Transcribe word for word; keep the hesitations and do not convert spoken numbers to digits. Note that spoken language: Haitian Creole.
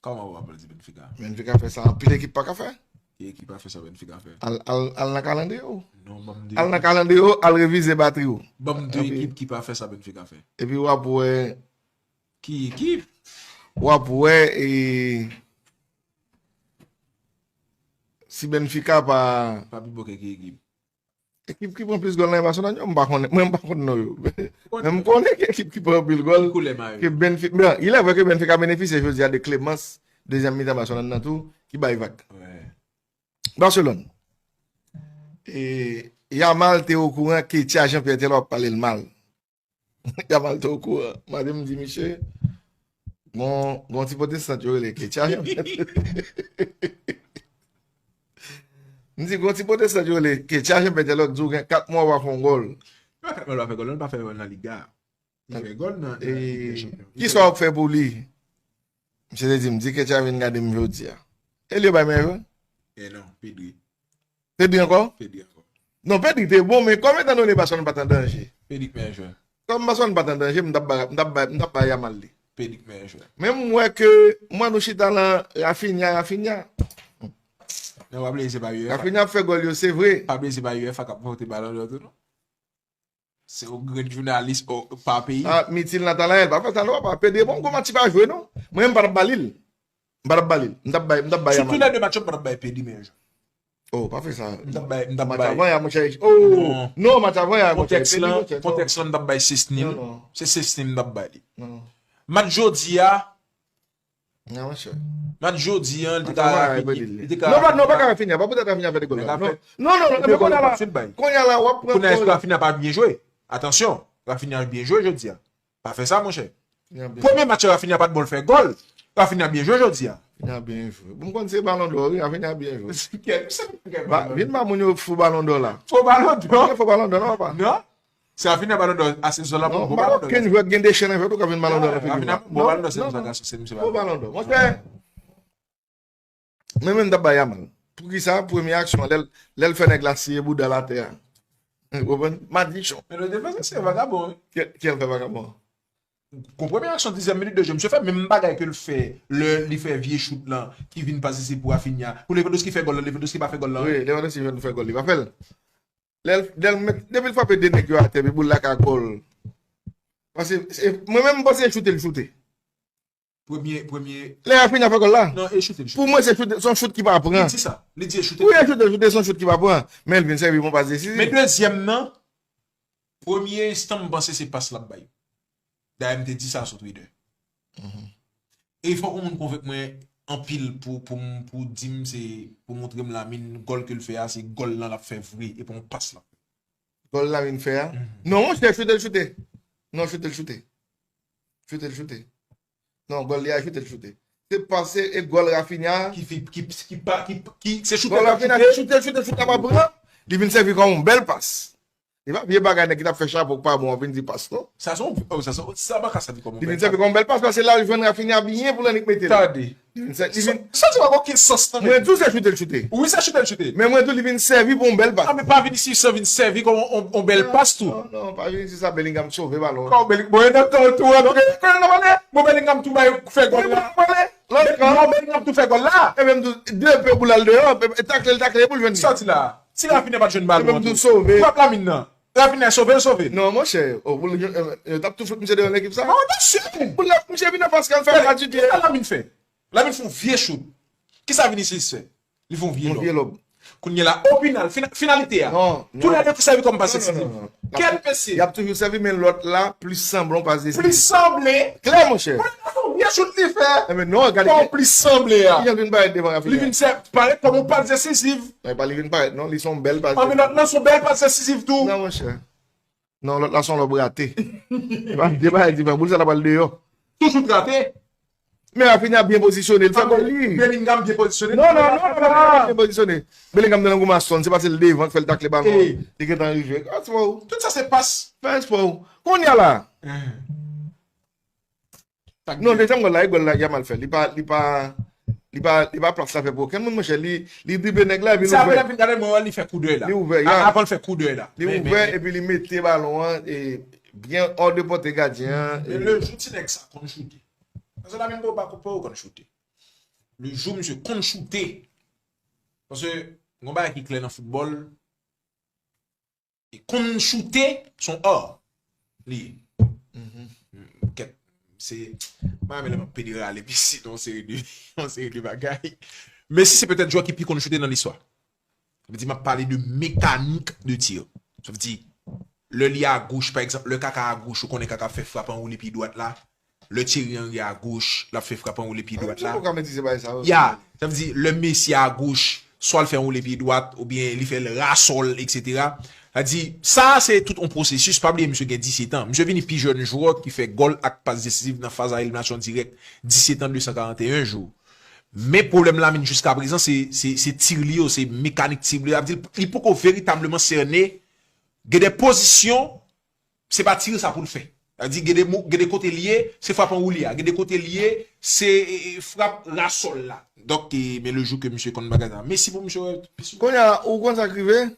Kòman w ap di Benfica? Benfica fè sa anpil ekip pa ka fè. Ki ekip pa fè sa Benfica fè? Al, al, al nan kalandriye w. Non, ban m de Al nan ekip. Kalandriye w, al revize batri w. Ban m de Epi ekip ki pa fè sa Benfica fè. Epi w ap wè Ki ekip? W ap wè e, si Benfica pa Pa pi bon ke ki ekip? Ekip ki pran plis gòl nan Barcelona yo, m pa konnen. Mwen, m pa konn non yo. Men m konnen ki ekip ki pran pil gòl. Ki koulè mayo? Ke Benfica, bon, il est vrai que Benfica benefisye jodi a de klemans dezyèm mitan Barcelona nan tou, ki bay vag. Barcelone. E Yamal te okouran Ketia Jean-Pierre te la w ap pale l mal. Yamal te okouran. Madanm di misye, gon, gon ti pwotestan yo rele Ketia Jean-Pierre. M di, gon ti pwotestan yo rele Ketia Jean-Pierre te la w ap di w gen kat mwa w pa fè yon gòl. Li pa kat mwa l pa fè gòl, non, li pa fè gòl nan Liga. Li fè gòl nan, nan Lig dè Chanpyon. Kisa w ap fè pou li? Misye te di m, di Ketia vin gade m jodi a. E li yo bay meyè jwè? E non, Pedri. Pedri ankò? Pedri ankò. Non, Pedri te bon, men kòm etan done Barcelone pa t an danje. Pedri k meyè jwè. Kòm Barcelone pa t an danje, m t ap ba, m t ap ba, m t ap ba Yamal li. Pedri k meyè jwè. Men m wè ke, m wè nou chita lan Raphinha, Raphinha. Non, w ap lese pa U E F A. Raphinha ap fè gòl yo, se vre. Pa bliye se pa U E F A k ap vote Ballon d'Or tou, non. Se yon grenn jounalis pa peyi. Ah, Mithil Nathanaël, pa fè sa non, papa. Pedri bon, gon match pa jwe non. Mwen, m pa t ap ba li l. M pa t ap ba li l. M t ap bay, m t ap bay Yamal. Sou tou lè de match yo, m pa t ap bay Pedri meyè jwè. Oh, pa fè sa. M t ap bay, m t ap bay. Match avan yè, monchè. Oh, non, match avan yè, monchè. Kontèks lan, kontèks lan, m t ap bay Szczesny. Non, non. Se Szczesny m t ap bay li. Non. Match jodi a, Non, monchè. Match jodi a, li te ka Raphinha, li te ka Non, pa, non, pa ka Raphinha, pa poutèt Raphinha fè de gòl la. Non, non, non, non, men kounye a la, kounye a la, w ap pran Kounye a, èske Raphinha pa byen jwe? Atansyon, Raphinha byen jwe jodi a. Pa fè sa, monchè. Premye match Raphinha pa t bon, l fè gòl. Raphinha byen jwe jodi a. Raphinha byen jwe. Bon, m konn se Ballon d'Or, wi, Raphinha byen jwe. Vin ba moun yo fo Ballon d'Or la. Fo Ballon d'Or? Fo Ballon d'Or, non, papa. Non. Se Raphinha Ballon d'Or a sezon la pou bon Ballon d'Or. Kenn jwè gen de chen nan jwè tou ka vin Ballon d'Or nan figi. Raphinha bon Ballon d'Or sezon sa, se misye Ballon d'Or. Monchè, mwen menm m t ap bay Yamal. Poukisa? Premye aksyon, lè l, lè l fè nèg la siye bouda l atè a. Ou konprann? Madichon. Men nou te panse se vagabon, wi. Kè, kè l fè vagabon? Gon premye aksyon, dizyèm minit de jeu, misye fè menm bagay ke l fè lè li fè vye chout lan, ki vin pase se pou Raphinha. Pou Lewandowski fè gòl lan, Lewandowski pa fè gòl lan. Wi, Lewandowski jwenn fè gòl, li pa fè l. Lè l, lè l met, depi l frape de nèg yo atè, epi boul la ka gòl. Paske, se, mwen menm, m panse e choute l choute. Premye, premye Lè Raphinha fè gòl la. Non, e choute l choute. Pou mwen, se choute, se yon choute ki pa pran. Li di sa. Li di e choute l choute. Wi, e choute l choute, se yon choute ki pa pran. Men l vin sèvi pou yon pas desiziv. Men dezyèm nan, premye tan, m panse se pas l ap bay. Dayè, m te di sa sou Twitter. E fòk yon moun konvenk mwen anpil pou, pou, pou di m se, pou montre m Lamine, gòl ke l fè a, se gòl lan l ap fè vre, e pa yon pas l ap fè. Gòl Lamine fè a? Non, monchè, choute l choute. Non, choute l choute. Choute l choute. Non, gòl li a, choute l choute. Se pase e gòl Raphinha. Ki fi, ki, ki pa, ki, ki, se choute l choute. Gòl Raphinha, se choute l choute, choute la pa pran. Li vin sèvi kòm yon bèl pas. E pa vye bagay nèg ki t ap fè chapo k pa bon, ap vin di pas non. Sa se yon, oh, sa se, sa pa ka sèvi kòm yon bèl pas. Li vin sèvi kòm yon bèl pas, paske la, li jwenn Raphinha byen pou l annik mete l. Tande. Li vin sè-, li vin Sa, sa di pa gen okenn sans nan men. Mwen di w se choute l choute. Wi, se choute l choute. Men mwen di w li vin sèvi pou yon bèl pas. Ah, men pa vin isi san vin sèvi kòm yon, yon, yon bèl pas tou. Non, non, pa vin isi sa, Bellingham sove balon. Kòman Bellingham, bon, nan tan tou, an tou, bon, Bellingham tou bay fè gòl la. Lòt kan. Non, Bellingham tou fè gòl la. E menm tou, de pe boul al deyò, e takle l, takle pou l jwenn li. Sa di la. Si Raphinha pa t jwenn balon an tou, sove. Frap Lamine nan. Raphinha sove l sove. Non, monchè. Oh, pou l, yo, yo t ap tou fout misye deyò nan ekip sa. Bon, byen si. Pou l, misye vin an fas kan l fè mal di pye. Kisa Lamine fè? Lamine fè yon vye chout. Kisa Vinicius fè? Li fè yon vye lòb. Yon vye lòb. Kounye a la, o final, fina-, finalite a. Non, non. Tou lè de sèvi kòm pas desiziv. Non, non, non, non. Kèt mesye. Y ap toujou sèvi, men lòt la plis sanble yon pas desiziv. Plis sanble. Klè, monchè. Bon, se yon vye chout li fè. Enben non, gade. Bon, plis sanble a. Kijan l vin parèt devan Raphinha? Li vin sè-, parèt kòm yon pas desiziv. Men pa li vin parèt non, li se yon bèl pas desiziv. Anben lòt lan se yon bèl pas desiziv tou. Non, monchè. Non, lòt la se yon lòb rate. Se pa, se pa di, men boul sa la pral deyò. Toujou rate. Men Raphinha byen pozisyone, l fè gòl li. Bellingham byen pozisyone. Non, non, non, non, non, non, byen pozisyone. Bellingham nan gwo maston, se pa se l devan k fè l takle balon. Li gentan rive. Fè espò w. Tout sa se pas. Fè espò w. Kounye a la. Non, dezyèm gòl la, e gòl la, Yamal fè. Li pa, li pa, li pa, li pa plas la fè pou okenn moun, monchè. Li, li drible nèg la, epi l ouvè. Se apre l ap vin gade mwen, li fè koudèy la. Li ouvè, a-, avan l fè koudèy la. Li ouvè, epi li mete balon an, e, byen hors de portée gadyen an. Men le jou ti nèg sa konn choute. Paske Lamine Ball pa, pa konn choute. Le jou misye konn choute. Paske, gon bagay ki klè nan foutbòl, e konn choute, se yon art. Li ye. Kèt, se, m pa renmen lè m ap pede rale Messi nan yon seri de, yon seri de bagay. Messi se petèt jwè ki pi konn choute nan listwa. Sa vle di, m ap pale de mekanik de tir. Sa vle di, lè li agoch, pa egzanp, lè Kaka agoch, ou konnen Kaka ap fè frap anwoule pye dwat la. Lè Thierry Henry agoch, l ap fè frap anwoule pye dwat la. Ya, sa vle di, lè Messi agoch, swa l fè anwoule pye dwat, oubyen li fè l rasò l, etsetera. Sa di, sa se tout yon pwosesis, pa bliye misye gen disèt an. Misye vini pi jèn jwè ki fè gòl ak pas desiziv nan faz a eliminasyon dirèk, disèt an, de san karanteyen jou. Men pwoblèm Lamine jiska prezan, se, se, se tir li yo, se mekanik tir li yo. Sa vle di, li poko veritableman sène. Gen de pozisyon, se pa tir sa pou l fè. Sa vle di, gen de mo-, gen de kote l ye, se frap anwoule a. Gen de kote l ye, se, e, e, frap rasò l la. Donk, e, men le jou ke misye konn bagay sa. Mèsi pou misye. Kounye a, ou konn sa k rive?